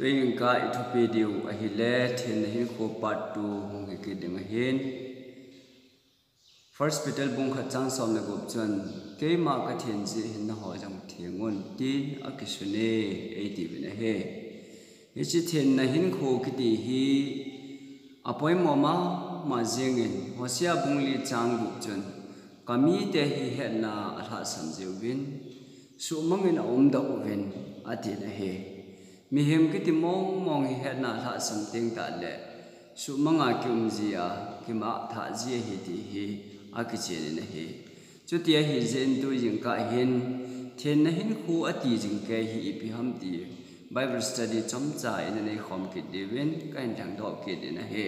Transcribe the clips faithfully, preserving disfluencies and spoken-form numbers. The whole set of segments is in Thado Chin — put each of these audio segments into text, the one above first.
Tuin ka i thupi diu ahile, Thenna Hinkho part two hung hi kit ding ahin. First Peter bung khat chang som le gup chun, "Keima ka then jeh hin nangho jong theng un," tin akisun e, eiti uvin ahi. Hiche Thenna Hinkho kiti hi apoimo mama jingin, Hosea bung li chang gup chun, "Ka mite hi hetna a lhahsam jiuvin, suhmangin a umdoh uvin," atin ahi. Mihem kiti mong mong hi hetna lhahsam teng tah le, suhmanga kium ji a, kimah thah ji ahi ti hi akichen in ahi. Chuti ahi jeh in tu jingkah hin, Thenna Hinkho ati jing kei hi ipi ham ti Bible study chomcha in anei khom kit diuvin, kahin thangdoh kit in ahi.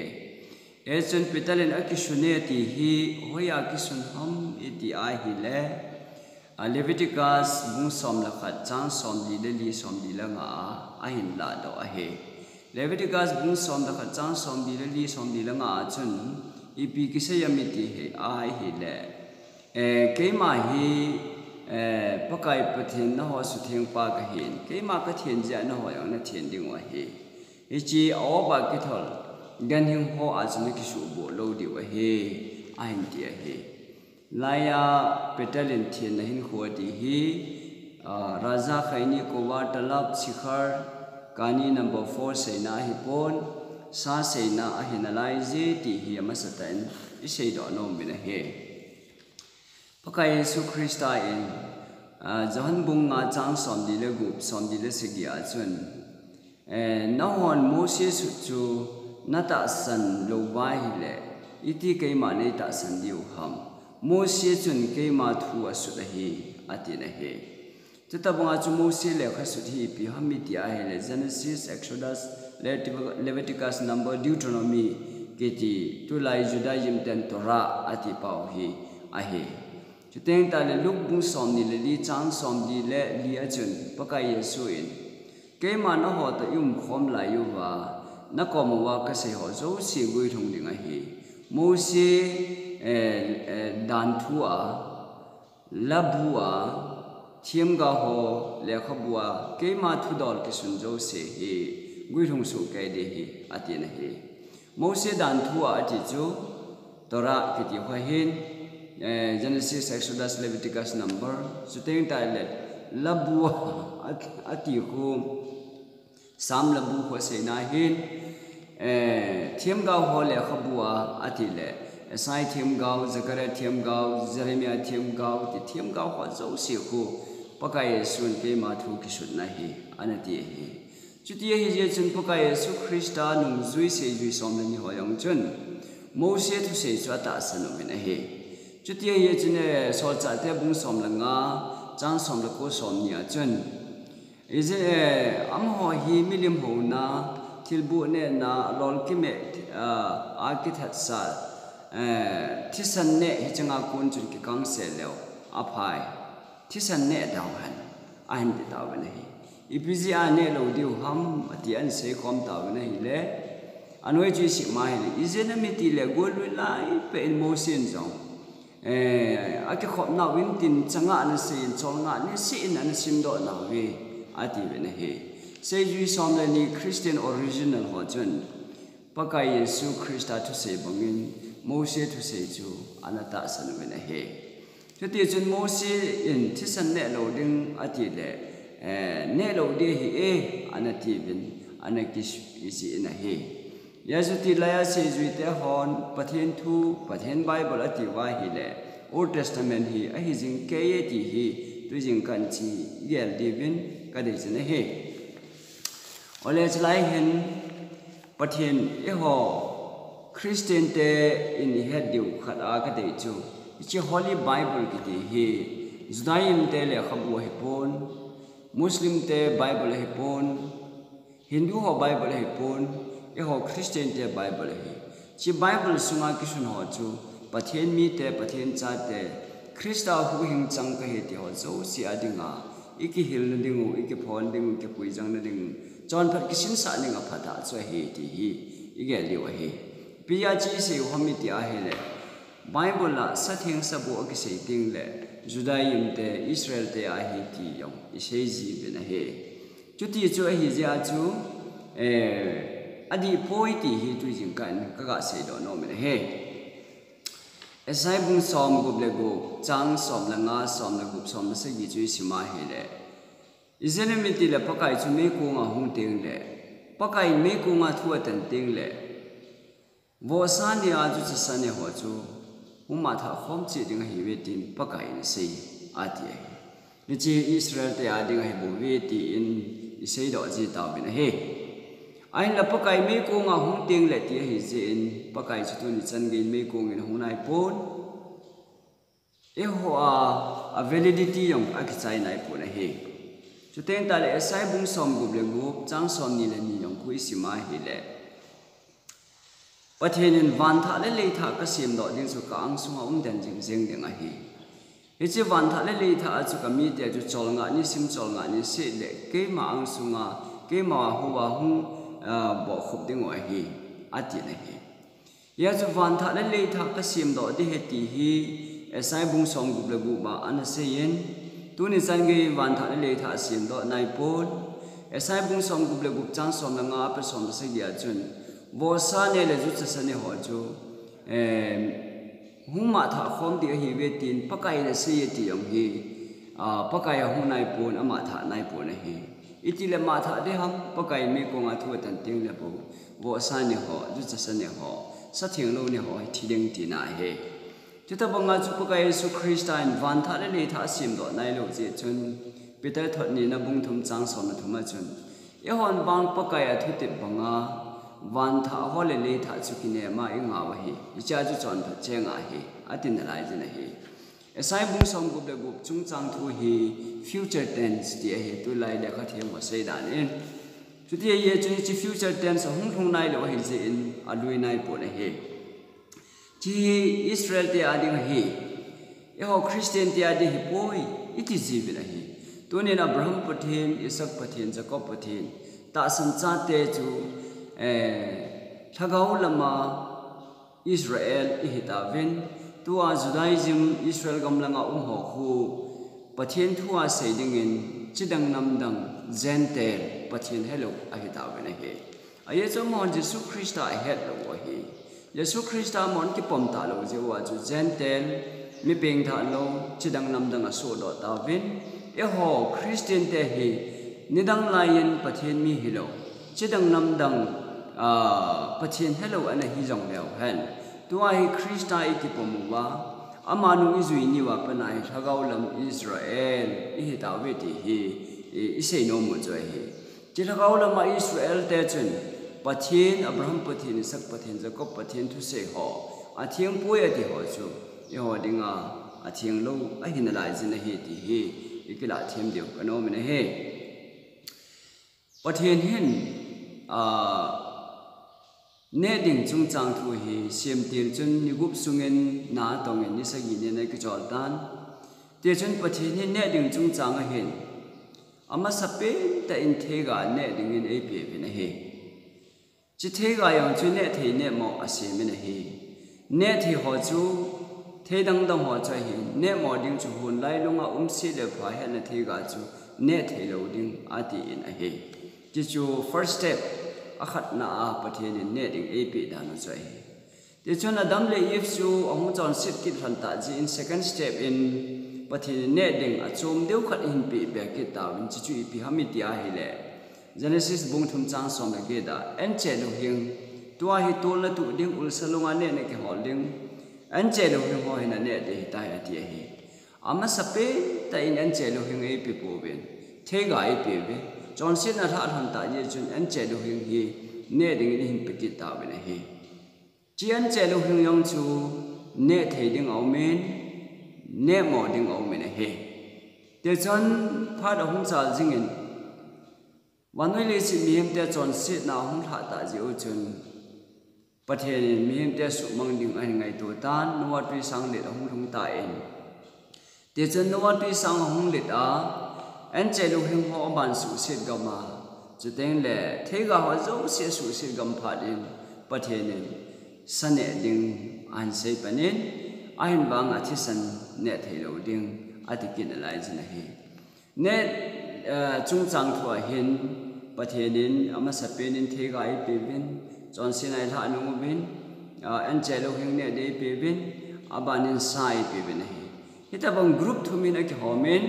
Hichun Peter in akisun e ti hi, hoiya kisun ham iti ahile, a Leviticus bung som le khat chang som li le li, som li le nga a, ahin lahdoh ahi. Leviticus bung som le khat chang som li le li, som li le nga a chun, ipi kisei ham iti hi ahile, eh, keima hi, eh, Pakai Pathen nangho suthengpa kahin, keima ka then jeh a nangho jong nathen diu ahi. Hiche a-op a kithol ganhing ho a chun nakisuhboh lou diu ahi, ahin ti ahi. Laiya Peter in Thenna Hinkho ati hi, ah, Raja, Khaini, Kovar, Talab, Shikhar, Kani number four seina ahipon, sa seina ahi nalai je ti hi amasatah in iseidoh nom uvin ahi. Pakai Jesu Christa in, ah, Johan bung nga chang som li le gup, som li le sagi a chun, eh, "Nanghon Mose sut chu natahsan lou uva ahile, iti keima neitahsan diu ham? Mose chun keima thu asut ahi," atin ahi. Chuti banga chu Mose lekha sut hi ipi ham iti ahile, Genesis, Exodus, Levit-, Leviticus, Number, Deuteronomy kiti, tulai Judaism ten Torah ati pau hi ahi. Chuteng tah le Luke bung som ni le li chang som ni le li a chun Pakai Jesu in, "Keima nangho toh i umkhom lai uva, nakom uva kasei ho jouse guilhung ding ahi. Mose, eh, eh, dan thu a, labu a, themgao ho lekhabu a, keima thudol kisun jouse hi guilhung soh kei ding ahi," atin ahi. Mose dan thu a ati chu, Torah kiti ho ahin, eh, Genesis, Exodus, Leviticus, Number, chuteng tah le labu a, at-, ati khu, Sam labu ho seina ahin, eh, themgao ho lekhabu a, ati le, Isaiah themgao, Zechariah themgao, Jeremiah themgao, ti themgao ho jouse khu, Pakai Jesun keima thu kisutna ahi, ana ti ahi. Chuti ahi jeh chun Pakai Jesu Christa nungjui seijui som le ni ho jong chun, Mose thusei chu atahsan uvin ahi. Chuti ahi jeh chun, eh, Solchahte bung som le nga, chang som le ko som ni a chun, Ijeh, eh, amaho hi milim houna, thilboh nehna, lolkim eh, ah, a kithatsa, eh, thisan neh hicheng a kon chun kikangse leu, aphai. Thisan neh dau hen, ahin ti tauvin ahi. Ipi jeh a neh lou diu ham, ati ahin seikhom tauvin ahile. Anoi chu isei ma ahile. Ijeh inem itile, golui lai peh in Mose in jong, eh, akikhopnau in tin changa ana seiyin, cholngah niseh in ana simdoh nauve, ati uvin ahi. Seijui som le ni Christian original ho chun, Pakai Jesu Christa thusei bangin, Mose thusei chu ana tahsan uvin ahi. Chuti chun Mose in thisan neh lou ding ati le, eh, neh lou ding ahi e, ana ti uvin, ana kisuh ijeh in ahi. Hijeh chun tulai a seijuite hon, Pathen thu, Pathen Bible ati uva ahile, Old Testament hi ahi jing kei e ti hi, tu jingkah in chi gel diuvin kadei chan ahi. Ole chulai hin, Pathen eiho, Christian te in ihet diu khat a kadei chu, hiche Holy Bible kiti hi, Judaism te lekhabu ahipon, Muslim te Bible ahipon, Hindu ho Bible ahipon, eiho Christian te Bible ahi. Hiche Bible sunga kisun ho chu, Pathen mite, Pathen chate, Christa huhhing chang kahi ti ho jouse a dinga, ikihilna dingu, ikiphon dingu, kipuijangna dingu, chonphat kisinsah dinga phatah chu ahi ti hi, igel diu ahi. Ipi jeh a hiche isei u ham iti ahile, Bible a satheng saboh akisei teng le, Judaism te, Israel te ahi ti jong isei jiuvin ahi. Chuti chu ahi jeh a chu, eh, adih poi ti hi tujingkah in kaga seidoh nom in ahi. Isaiah bung som gup le gup, chang som le nga, som le gup, som le sagi chu isim a ahile, ijeh inem itile Pakai chu meikong a hung tengle, Pakai in meikong a thu atan tengle, vohsa ni a juchasa ni ho chu hung matha khom cheh ding ahiuve tin Pakai in asei, ati ahi. Hiche Israel te a ding ahibouve tin iseidoh ji tauvin ahi. Ahinla Pakai meikong a hung tengle ti ahijeh in, Pakai chu tuni chan geiyin meikong in ahung naipon. Eiho a, a validity jong akichai naipon ahi. Chuteng tahle Isaiah bung som gup le gup, chang som ni le ni jong khu isim a ahile, Pathen in, vanthah le leithah kasemdoh ding chu ka angsunga um den jingjing ding ahi. Hiche vanthah le leithah a chu kamite chu cholngah ni sim, cholngah ni seh le keima angsunga, keima houva hung, ah, bohkhup dingu ahi, atin ahi. Hia chu vanthah le leithah kasemdoh ding ahi ti hi Isaiah bung som gup le gup a ana seiyin, tuni chan gei vanthah le leithah asemdoh naipon. Isaiah bung som gup le gup, chang som le nga apat som le sagi a chun, vohsa ni le juchasa ni ho chu, em, hung matha khom ding ahiuve tin Pakai in asei e ti jong hi, ah, Pakai ahung naipon, amatha naipon ahi. Itile matha ding ham, Pakai in meikong a thu atan tengle bou, vohsa ni ho, juchasa ni ho, satheng lou ni ho hi thi ding tina ahi. Chutobanga chu Pakai Jesu Christa in vanthah le leithah asemdoh nailou jeh chun, Peter thot nina bung thum chang som le thum a chun, eihon vang Pakai a thutep banga vanthah ho le leithah chu kinem a ingau ahi. Hichea chu chonphat cheng ahi, ati nalai jin ahi. Isaiah bung som gup le gup chungchang thu hi future tense ti ahi, tulai lekha them ho seidan in. Chuti ahijeh chun hiche future tense ahung lhung nailou ahijeh in alui naipon ahi. Hiche hi Israel te a ding ahi. Eiho Christian te a ding ahipoi, iti jiuvin ahi. Tunin Abraham Pathen, Isaac Pathen, Jacob Pathen, tahsan chate chu, eh, lhagao lama Israel ihitauvin, tua Judaism, Israel gam langa um ho khu Pathen thu a sei dingin, chidang namdang, Gentile, Pathen helou ahitauvin ahi. Ajeh chu amahon Jesu Christa ahetlou u ahi. Jesu Christa amahon kipom talou jeh uva chu Gentile, mi pengthah lou, chidang namdang asohdoh tauvin, eiho Christian te hi nidang laiyin Pathen mi hilou, chidang namdang, ah, Pathen helou ana hi jongleu hen, tua hi Christa ikipom uva, amanung ijui ni uva pat a hi lhagao lam Israel ihitauve ti hi i, isei nom u chu ahi. Hiche lhagao lama Israel te chun Pathen, Abraham Pathen, Isaac Pathen, Jacob Pathen thusei ho, atheng poi ati ho chu eiho dinga atheng lou ahi nalai jin ahi ti hi ikilah them diu kanom in ahi. Pathen hin, ah, neh ding chungchang thu hi semtil chun ni gup sungin na atongin ni sagi nin akichol tan. Tichun Pathen hin neh ding chungchang a hin amasapen tah in theiga neh dingin eipe uvin ahi. Hiche theiga jong chu neh thei neh mo asem in ahi. Neh thei ho chu, thei dang dang ho chu ahin, neh mo ding chu hon lailunga um se le pha hetna theiga chu neh thei lou ding atin ahi. Hichu first step, akhatna a Pathen in neh ding eipeh dan u chu ahi. Tichun Adam le Eve chu ahung chonset kit lhon tah jeh in second step in Pathen in neh ding achom deu khat ahin peh be kit tauvin, hichu ipi ham iti ahile, Genesis bung thum chang som le get a, anche louhing, tua hi tolna tuh ding, ulsa lunga nehna kihol ding, anche louhing ho hin aneh ding ahitai ati ahi. Amasapen tah in anche louhing eipe pouvin, theiga eipe uve. Chonsetna lhah lhon tah jeh chun anche louhing hi neh dingin eihin pe kit tauvin ahi. Hiche anche louhing jong chu neh thei ding aumin, neh mo ding aumin ahi. Tichun phat ahung chal jingin, vannoi leiset mihemte chonsetna ahung lhah tah jeh u chun, Pathen in mihemte suhmang ding ahin ngaito tan, Noah twisang let ahung lhung tan. Tichun Noah twisang ahung let a, anche louhing ho aban suhset gam a, chuteng le theiga ho jouse asuhset gam phat in, Pathen in sa neh ding ahin sei pan in, ahin vang a thisan neh thei lou ding ati kit nalai jin ahi. Neh, eh, chungchang thu a hin, Pathen in amasapen in theiga eipeuvin, chonsetna ilhah nung uvin, ah, anche louhing neh ding eipeuvin, abanin sa eipeuvin ahi. Hitabang group thum in akihomin,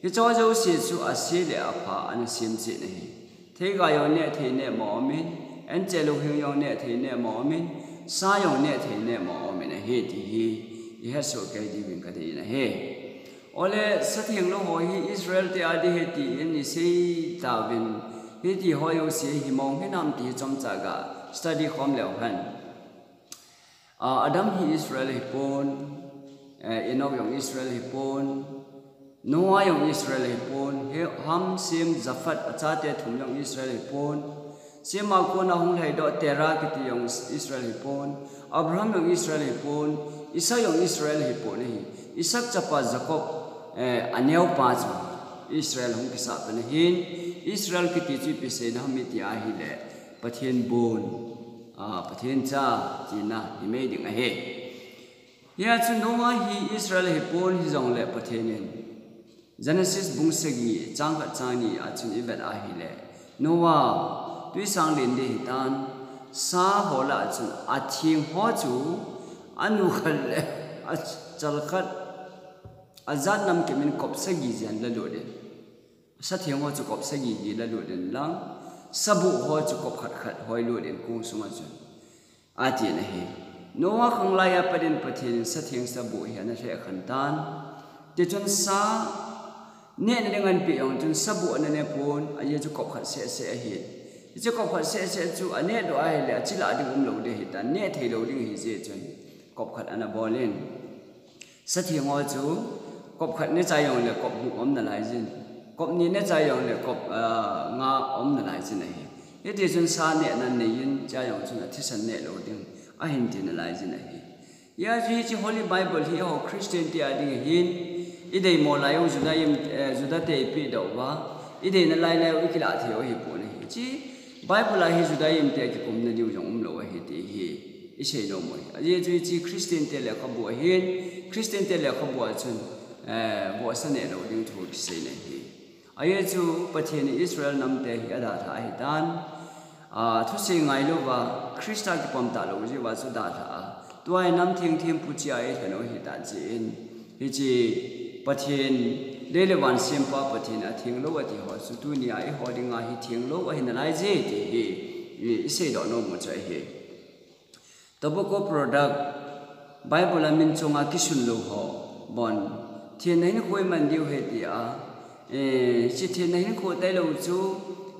hicheho jouse chu ase le apha ana semchet ahi. Theiga jong neh thei neh ma umin, anche louhing jong neh thei neh ma umin, sa jong neh thei neh ma umin ahi ti hi ihetsoh kei diuvin kadei in ahi. Ole, satheng lou ho hi Israel te a ding ahi tin isei tauvin, hitiho jouse hi mong hinam ti hi chomcha ga study khom leu hen. Ah, Adam hi Israel ahipon, eh, Enoch jong Israel ahipon, Noah jong Israel ahipon, He-, Ham, Shem, Japheth, achate thum jong Israel ahipon, Shem a kona hung lhaidoh Terah kiti jong Israel ahipon, Abraham jong Israel ahipon, Isaac jong Israel ahipon ahi. Isaac chapa Jacob, eh, aneopa chu Israel hung kisah pen ahin, Israel kiti chu ipi seina ham iti ahile, Pathen bon, ah, Pathen cha tina himai ding ahi. Hia chu Noah hi Israel ahipon, hijongle Pathen in Genesis bung sagi chang khat chang ni a chun ivet ahile, Noah, twisang len ding ahitan, sa ho lah a chun atheng ho chu anu khat le achal khat, ajat namkep in kop sagi jen lalut in. Satheng ho chu kop sagi hi lalut in lang, sabuh ho chu kop khat khat hoi lut in kong sunga chun, atin ahi. Noah khanglai a pat in Pathen in satheng sabuh hi ana lheh khen tan. Tichun sa nehna ding anpeh jong chun sabuh ana nepon, ajeh chu kop khat seh seh ahi. Hiche kop khat seh seh chu anehdoh ahile, achilah ding umlou ding ahitan, neh theilou ding ahi jeh chun kop khat ana bol in. Satheng ho chu kop khat neh chai jongle kop gup um nalai jin. Kop ni neh chai jongle kop, ah, nga um nalai jin ahi. Hitichun sa nehna nei in, chai jong chun athisan neh lou ding ahin ti nalai jin ahi. Hia chu hiche Holy Bible hi eiho Christian te a ding ahin, ideimo lai u Judaism, eh, Juda te ipeh doh uva, ideina lai lai u ikilah thei u ahipon ahi. Hiche Bible a hi Judaism te kikumna diu jong umlou ahi ti hi isei nom u ahi. Ajeh chu hiche Christian te lekhabu ahin, Christian te lekhabu a chun, eh, vohsa neh lou ding thu kisei na ahi. Ajeh chu Pathen in Israel nam te hi adalhah ahitan, ah, thusei ngailouva, Christa kipom talou jeh uva chu dalhah a, tua hi nam theng thempu chea eilhen u ahitah jeh in, hiche Pathen, lei le van sempa Pathen atheng lou ati ho chu tunia eiho dinga hi theng lou ahi nalai je ti hi i, isei doh nom u chu ahi. Tobacco product, Bible a min chunga kisun lou ho, bon, thenna hinkho iman diu ahi tia, eh, hiche thenna hinkho tailou chu,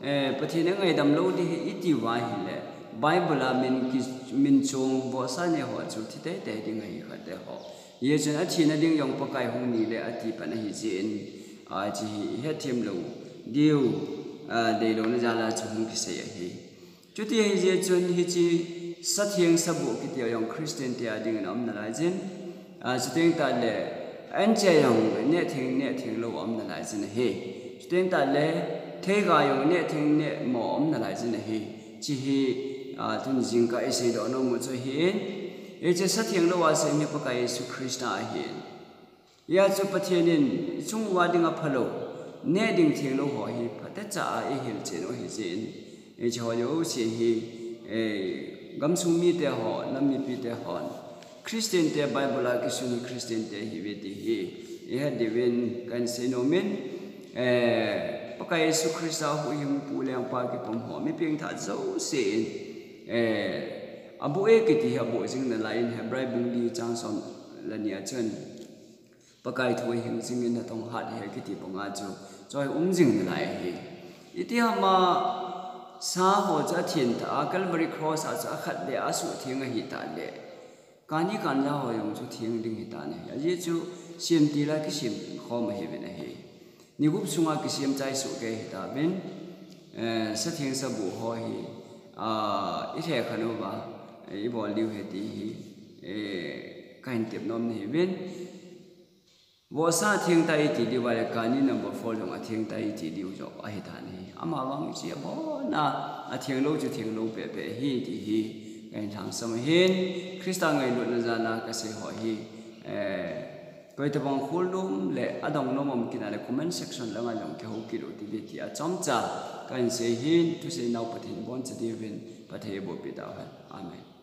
eh, Pathen in angaidam lou ding ahi iti uva ahile, Bible a min ki, min chung vohsa neh ho chu thi teitei ding ahi khat te ho. Hijeh chun athina ding jong Pakai hung nile ati pan ahi jeh in, ah, hiche hi ihet them lou diu, ah, deilouna jal a chu hung kisei ahi. Chuti ahijeh chun hiche satheng sabuh kiti jong Christian te a dingin aum nalai jin. Ah, chuteng tahle, anche jong neh theng, neh theng lou aum nalai jin ahi. Chuteng tahle, theiga jong neh theng, neh mo aum nalai jin ahi. Hiche hi, ah, tun jingkah isei doh nom u chu ahin. Hiche satheng lou a sem hi Pakai Jesu Christa ahin. Hia chu Pathen in ichung uva dinga phalou, neh ding theng lou ho hi phatecha a eihil chen u ahi jeh in, hiche ho jouse hi, eh, gamsung mite ho, nam mipi te hon, Christian te Bible a kisun hi Christian te ahiuve ti hi ihet diuvin kahin sei nom in, eh, Pakai Jesu Christa huhhingpu lengpa kipom ho, mi pengthah jouse in, eh, aboh e kiti hi aboh jing nalai in, Hebrai bung li chang som le ni a chun, Pakai thu ahing jingin natong hat ahi kiti banga chu, chu hi um jing nalai ahi. Iti hama sa ho chu athen tah a, Calvary Cross a chu akhat beh a asuhtheng ahitah le, kani kanja ho jong chu theng ding ahitan ahi. Ajeh chu semtil a kisem khom ahiuvin ahi. Ni gup sunga kisem chai soh kei ahitauvin, eh, satheng sabuh ho hi, ah, ilhekhen uva, eh, ibol diu ahi ti hi, eh, kahin tep nom nahiuvin. Vohsa atheng tai iti diu vale, kani number four jong atheng tai iti diu joh ahitan ahi. Amavang hiche abona atheng lou chu theng lou pehpeh ahi ti hi kahin lhangsam ahin, Christa ngailutna jal a kasei ho hi, eh, Koi tabang khol nom le adong nom um kit a le comment section langa jong kihou kit u hite ti a chomcha kahin sei hin, thusei nau Pathen in aboncha diuvin Pathen in eiboh peh tauhen. Amen.